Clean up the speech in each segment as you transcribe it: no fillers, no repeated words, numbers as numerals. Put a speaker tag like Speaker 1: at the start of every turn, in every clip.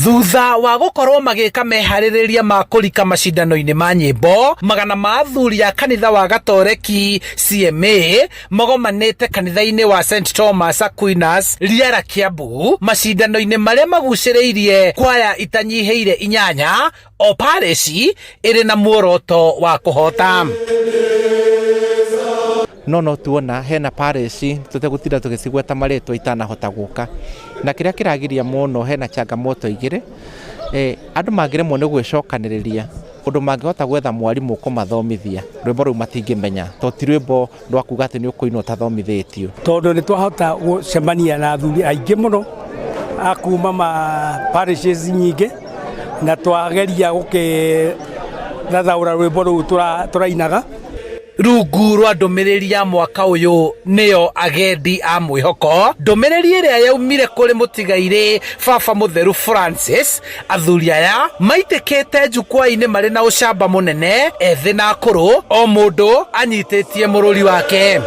Speaker 1: Thutha wa gũkorwo magĩka meharĩrĩria ma kũrika macindano-inĩ ma nyĩmbo, magana ma athuri a kanitha wa Gatoreki CMA magomanĩte kanitha-inĩ wa St Thomas Aquinas Riara Kiambu macindano-inĩ marĩa magucĩrĩirie kwaya itanyihĩire inyanya o parish ĩrĩ na muoroto wa kũhota.
Speaker 2: No no tuona hena parish tũtegũtinda tũgĩcigweta marĩtwa itanahota gũka, na kĩrĩa kĩragiria mũno hena changamoto igĩrĩ. Andũ mangĩremwo nĩ gwĩcokanĩrĩria ũndũ mangĩhota gwetha mwarimũ kũmathomithia rwĩmbo rũu matingĩmenya, tondũ ti rwĩmbo rwa kuga atĩ nĩ ũkũinwo ũtathomithĩtio.
Speaker 3: Tondũ nĩ twahota gũcemania na athuri aingĩ mũno a kuma ma parishes nyingĩ, na twageria gũkĩthathaũra rwĩmbo rũu tũrainaga.
Speaker 1: Rungu rwa ndũmĩrĩri ya mwaka ũyũ nĩyo agendi a mwĩhoko, ndũmĩrĩri ĩrĩa yaumire kũrĩ mũtigairĩ Baba Mũtheru Francis, athuri aya maitĩkĩte jukwaa-inĩ marĩ na ũcamba mũnene, ethĩ na akũrũ, o mũndũ anyitĩtie mũrũri wake.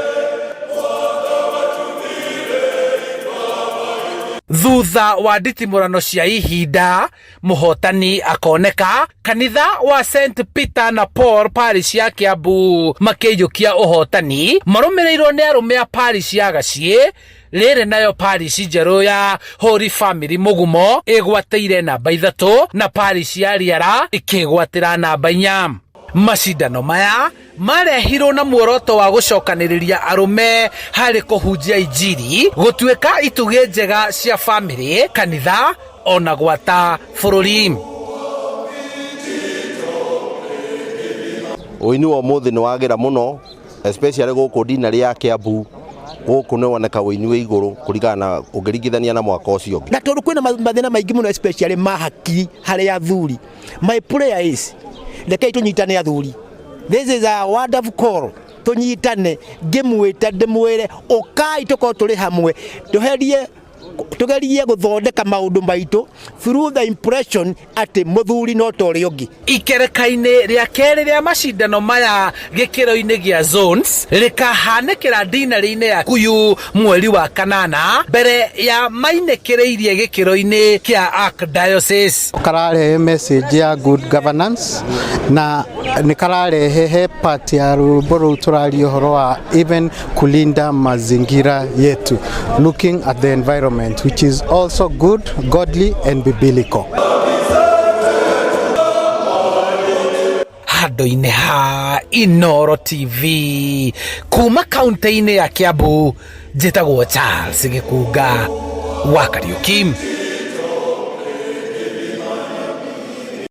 Speaker 1: Thutha wa nditimũrano cia ihinda, mũhotani akoneka. Kanitha wa St Peter na Paul parish ya Kiambu makĩiyũkia ũhotani marũmĩrĩirwo nĩ arũme a parish ya Gaciĩ. Rĩrĩ nayo parish njerũ ya Holy Family Mũgumo ĩgwatĩire namba 3 na parish ya Riara ĩkĩgwatĩra namba 4. Macindano maya marehirwo na muoroto wa gũcokanĩrĩria arũme harĩ kũhunjia injiri, gũtuĩka itugĩ njega cia famĩlĩ, kanitha ona gwata bũrũri.
Speaker 4: Ũini wa ũmũthĩ nĩ wagĩra mũno, especially gũkũ ndinarĩ ya Kiambu, gũkũ nĩ woneka ũini wĩ igũrũ kũringana na ũngĩringithania na mwaka ũcio ũngĩ.
Speaker 5: Na tondũ kwĩna mathĩna maingĩ mũno especially ma hakiri harĩ athuri, my prayer is rekei tũnyitane athuri. This is a wonderful call. Tũnyitane, ngĩmwĩta ndĩmwĩre ũkai tũkorwo tũrĩ hamwe, tũgerie gũthondeka maũndũ maitũ through the impression atĩ mũthuri no ta ũrĩa ũngĩ.
Speaker 1: Ikereka-inĩ rĩa kerĩ rĩa macindano maya gĩkĩro-inĩ gĩa zones rĩkahanĩkĩra ndinarĩ-inĩ ya Kuyu mweri wa kanana mbere ya mainĩkĩrĩirie gĩkĩro-inĩ kĩa Archdiocese.
Speaker 6: Kararehe message ya good governance na nĩ kararehe he part ya rwĩmbo rũu tũraria ũhoro wa even kulinda mazingira yetu, looking at the environment which is also good, godly and biblical.
Speaker 1: Handũ-inĩ ha Inooro TV kuma kaunti-inĩ ya Kiambu, njĩtagwo Charles Gĩkunga wa Kariuki.